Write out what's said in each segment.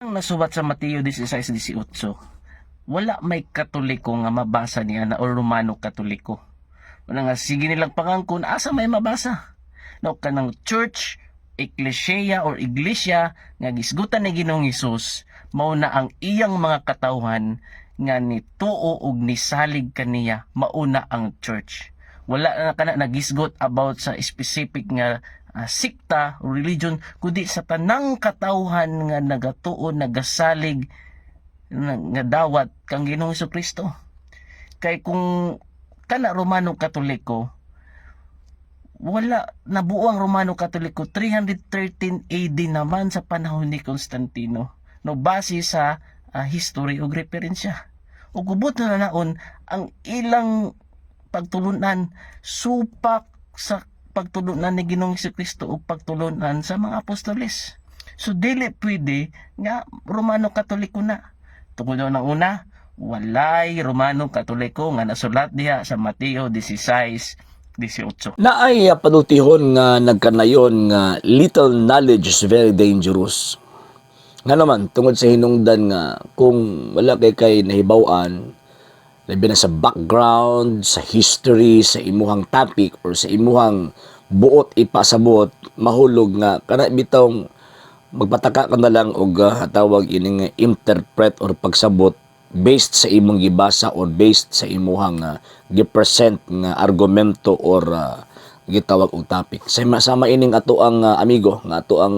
Ang nasuwat sa Mateo 16:18, wala may Katoliko nga mabasa niya na or Romano Katoliko. Wala nga sige nilang pangangkon, asa may mabasa? No, kanang church, eklesia or iglesia nga gisgutan ni Ginoong Hesus, mao na ang iyang mga katawhan nga nituo og nisalig kaniya, mauna ang church. Wala na kana nagisgot about sa specific nga sikta o religion, kundi sa tanang katawhan nga nagatuo, nagasalig nga dawat kang Ginoong Kristo. Kay kung kana Romano Katoliko, wala nabuo ang Romano Katoliko 313 AD naman sa panahon ni Constantino, no, base sa history ug referensya. Ug gubot na naon ang ilang pagtulunan supak sa pagtulunan ni Ginoong Kristo ug pagtulunan sa mga apostoles. So dili pwede nga Romano Katoliko na. Tungod ng una, walay Romano Katoliko nga nasulat diha sa Mateo 16:18. Naay panultihon nga nagkanayon nga "Little knowledge is very dangerous." Nga naman, tungod sa hinungdan nga kung wala kay nahibaw-an, labi na sa background, sa history, sa imuhang topic or sa imuhang buot ipasabot, mahulog nga kana bitawng magpataka ka na lang og tawag ining interpret or pagsabot based sa imong gibasa or based sa imuhang gipresent nga argumento or gitawag og topic. Sama sama ining ato ang amigo nga ato ang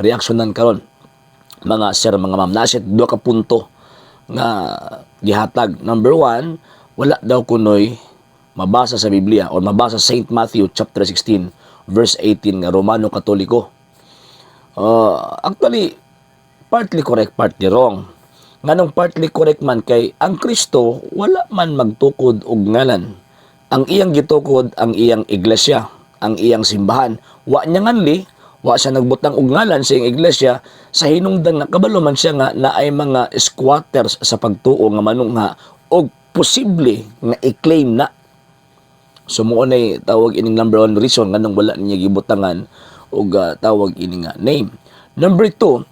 reaksyonan karon, mga sir, mga ma'am. Naa siya duha ka punto nga gihatag. Number one, wala daw kunoy mabasa sa Biblia or mabasa sa St. Matthew chapter 16 verse 18 nga Romano Katoliko. Actually, partly correct, partly wrong. Nganong partly correct man? Kay ang Kristo wala man magtukod og ngalan. Ang iyang gitukod ang iyang iglesia, ang iyang simbahan. Wa niya nganli, wa siya nagbutang og ngalan sa iyang iglesia sa hinungdan nga kabalo man siya nga naay mga squatters sa pagtuo nga manungha og posible nga i-claim na. So mao nay tawag ining number one reason nganong wala niya gibutangan og tawag ini nga name. Number two,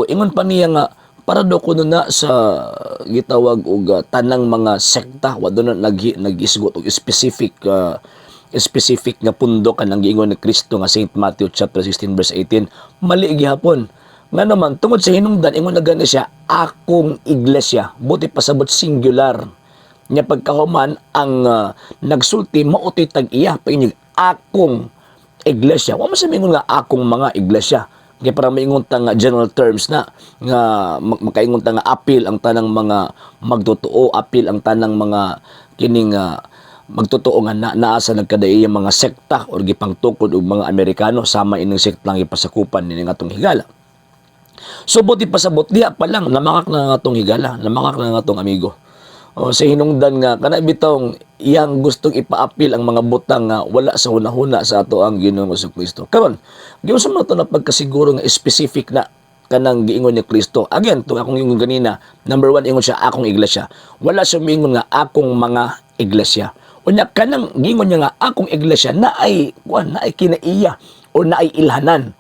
ingon pa niya nga para daw kuno na sa gitawag og tanang mga sekta, wa daw na nag-isgot og specific nga pundo kanang giingon ni Kristo nga St. Matthew chapter 16 verse 18. Mali gihapon. Nga naman, tungod sa hinungdan ingon na gani siya "akong iglesia", buti pasabot singular nya. Pagkahuman ang nagsulti mao to'y tag-iya, painyog "akong iglesia", wa man sa mingon nga "akong mga iglesia", kay para maingon ta nga general terms na nga makaingon ta nga apil ang tanang mga magtotoo, apil ang tanang mga kining magtotoo nga na, naa sa nagkadaiya mga sekta or gipangtukod og mga Amerikano sama ining sekta nga gipasakupan nining atong higala. So buti pasabot diha pa lang namakak na nga atong higala, namakak na nga atong amigo. O, sa hinungdan nga kana bitong iyang gustong ipaapil ang mga butang nga wala sa hunahuna sa ato ang Ginoong Kristo. Karon, giunsa man to na pagkasiguro nga specific na kanang giingon ni Kristo? Again, tung akong ingon ganina, number one, ingon siya "akong iglesia". Wala siya miingon nga "akong mga iglesia". Unya kanang giingon niya nga "akong iglesia" na ay kuan, na ay kinaiya o na ay ilhanan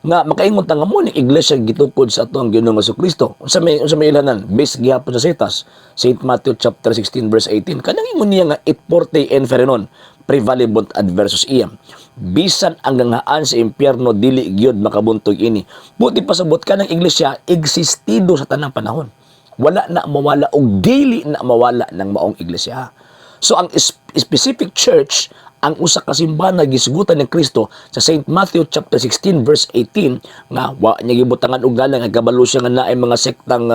nga makaingon ta nga mo ni iglesia gitukod sa ato ang Ginoong Kristo. Unsa may ilhanan? Based gihapon sa sitas St. Matthew chapter 16 verse 18, kanang ingon niya nga "et portae infernorum praevalebunt adversus eam", bisan ang ganghaan sa impyerno dili gyud makabuntog ini. Buti pasabot kanang iglesia existido sa tanang panahon, wala na mawala og dili na mawala ng maong iglesia. So ang specific church, ang usa ka simbahan nga gisgutan ni Kristo sa St. Matthew chapter 16 verse 18 nga wa niya gibutangan og ngalan nga kabalo siya nga naay mga sektang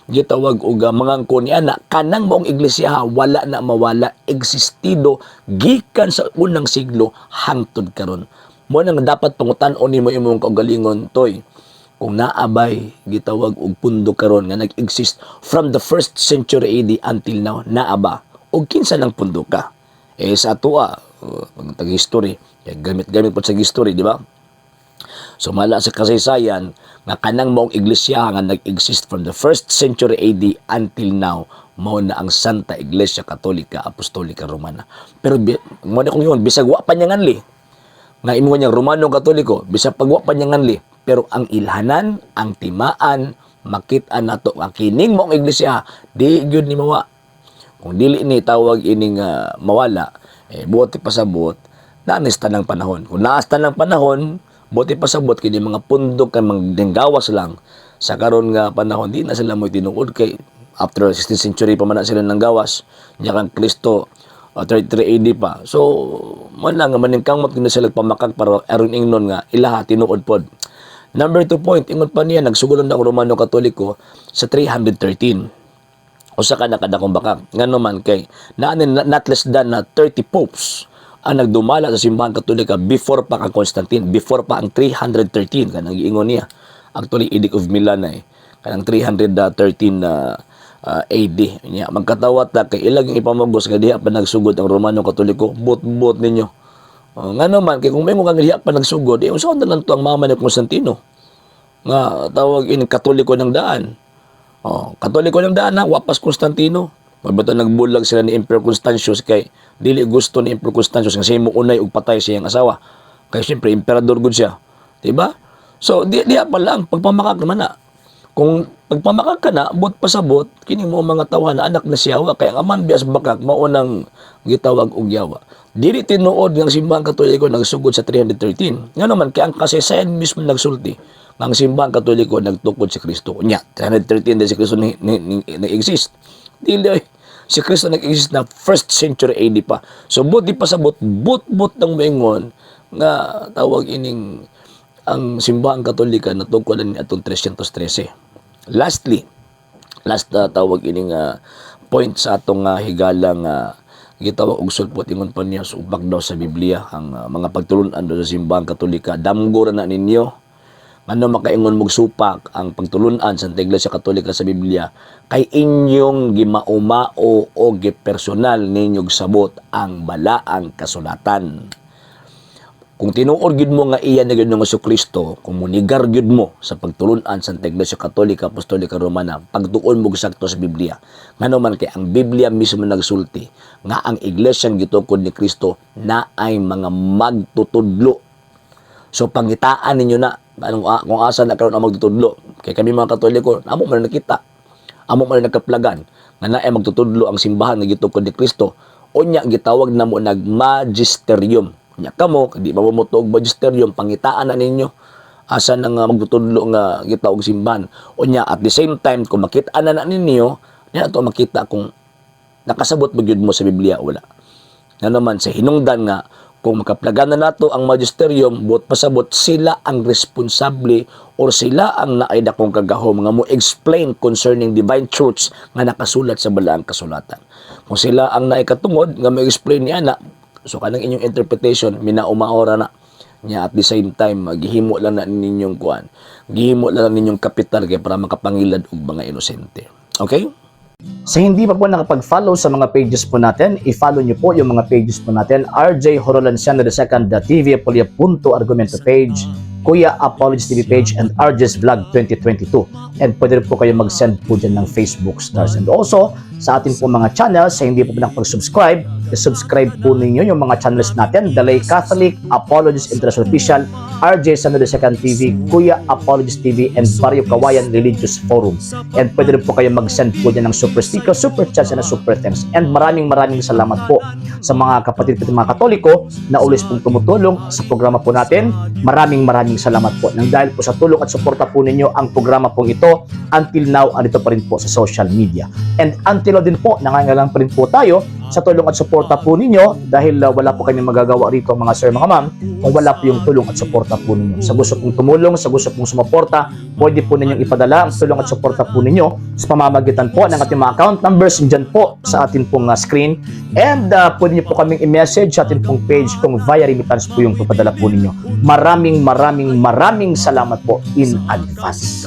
gitawag og mangangkon niya na kanang maong iglesia wala na mawala, existido gikan sa unang siglo hangtod karon. Mo nang dapat pangutan-on nimo imong kaugalingon, toy, kung naabay gitawag og pundo karon nga nag-exist from the first century AD until now, naa ba? Og kinsa nang pundo ka? Eh sa atoa pag tag history, gamit-gamit po sa history, di ba? So mala sa kasaysayan nga kanang maong iglesia nga nag-exist from the first century AD until now, mao na ang Santa Iglesia Katolika Apostolika Romana. Pero mo na kung yun, bisag wa pa niya nganli nga imo niya Romano Katoliko, bisag pag wa pa niya nganli. Pero ang ilhanan, ang timaan, makita nato ang kining maong iglesia, di gyud ni mawa. Kung dili ni tawag ining mawala, eh, buot pasabot, naa ni sa tanang panahon. Kung naa sa tanang panahon, buot pasabot kini mga pundok kay mga gawas lang sa karon nga panahon, di na sila mo tinuod kay after 16th century pa man na sila nang gawas. Nya kang Kristo 33 AD pa. So, man lang nga maningkamot kini sila pamakag para aron ingnon nga ilaha tinuod pod. Number 2 point, ingon pa niya, nagsugod na ang Romano Katoliko sa 313. Usa ka nakadakong bakak. Ngano man kay naa not less than na 30 popes ang nagdumala sa Simbahan Katolika before pa kang Constantine, before pa ang 313 kanang giingon niya. Actually, Edict of Milan na eh. Kanang 313 na AD. Nya magkatawat ta kay ilang ipamugos nga diha pa nagsugod ang Romano Katoliko, but-but ninyo. Oh, ngano man kay kung may kang diha pa nagsugod, eh unsa na lang to ang mama ni Constantino nga tawag in Katoliko ng daan. Oh, Katoliko ng daan na wapas Constantino. Mabata nagbulag sila ni Emperor Constantius kay dili gusto ni Emperor Constantius nga siya mo unay og patay sa iyang asawa. Kay siyempre emperador gud siya. Diba? So di diha pa lang pagpamakak naman na. Kung pagpamakak ka na, but pasabot, kini mo mga tawa na anak na siyawa, kay ang aman bias bakak, mao nang gitawag og yawa. Dili tinuod nga ang Simbahan Katoliko nagsugod sa 313. Nga naman, kay ang kasaysayan mismo nagsulti nga ang Simbahan Katoliko nagtukod si Kristo. Nya, 313 din si Kristo ni exist. Dili ay. Si Kristo nag-exist na first century AD pa. So, buti pasabot, but-but ng moingon nga tawag ining ang Simbahan Katolika natukod ni atong 313. Lastly, last tawag ining point sa atong higalang gitawag og sulpot, ingon pa niya subak daw sa Biblia ang mga pagtulunan daw sa Simbahan Katolika. Damgo ra na ninyo. Ngano makaingon mog supak ang pagtulunan sa Iglesia Katolika sa Biblia? Kay inyong gimaumao o gipersonal ninyong sabot ang balaang kasulatan. Kung tinuod gyud mo nga iya na gyud nga Kristo, kung munigar gyud mo sa pagtulunan sa Iglesia Katolika Apostolika Romana, pagtuon mo sakto sa Biblia. Ngano man kay ang Biblia mismo nagsulti nga ang iglesia gitukod ni Kristo na ay mga magtutudlo. So pangitaan ninyo na anong kung asa na karon ang magtutudlo. Kay kami mga Katoliko, amo man nakita. Amo man nagkaplagan nga naay magtutudlo ang simbahan nga gitukod ni Kristo. Unya gitawag na mo nag magisterium. Nya kamo, di ba mo og magisterium, pangitaan na ninyo asa na nga magtutudlo nga gitawag simbahan. Unya at the same time kung makita na na ninyo, niya to makita kung nakasabot ba gyud mo sa Biblia o wala. Nga naman sa hinungdan nga kung makaplagan na nato ang magisterium, buot pasabot sila ang responsable or sila ang naay dakong kagahom nga mo explain concerning divine truths nga nakasulat sa balaang kasulatan. Kung sila ang naay katungod nga mo explain niya na, so kanang inyong interpretation minaumaora na niya. At the same time gihimo lang na ninyong kuan, gihimo lang ninyong kapital kay para makapangilad og mga inosente. Okay? Sa hindi pa po nakapag-follow sa mga pages po natin, i-follow nyo po yung mga pages po natin. RJ Horolanciano II, the TV Apolia Punto Argumento page, Kuya Apologies TV page, and RJ's Vlog 2022. And pwede rin po kayo mag-send po dyan ng Facebook stars. And also, sa atin po mga channels, sa hindi po nakapag-subscribe, i-subscribe po ninyo yung mga channels natin. The Lay Catholic, Apologies International Official, RJ Sano II TV, Kuya Apologies TV, and Barrio Kawayan Religious Forum. And pwede rin po kayo mag-send po dyan ng super sticker, super chats, and super thanks. And maraming maraming salamat po sa mga kapatid po mga Katoliko na always pong tumutulong sa programa po natin. Maraming maraming salamat po. Nang dahil po sa tulong at suporta po ninyo, ang programa pong ito until now andito pa rin po sa social media. And until now din po, nangangailangan pa rin po tayo sa tulong at suporta po ninyo dahil wala po kami magagawa rito, mga sir, mga ma'am, kung wala po yung tulong at suporta po ninyo. Sa gusto pong tumulong, sa gusto pong sumuporta, pwede po ninyong ipadala ang tulong at suporta po ninyo sa pamamagitan po ng ating mga account numbers dyan po sa atin pong screen. And pwede niyo po kaming i-message sa atin pong page kung via remittance po yung papadala po ninyo. Maraming maraming maraming salamat po in advance.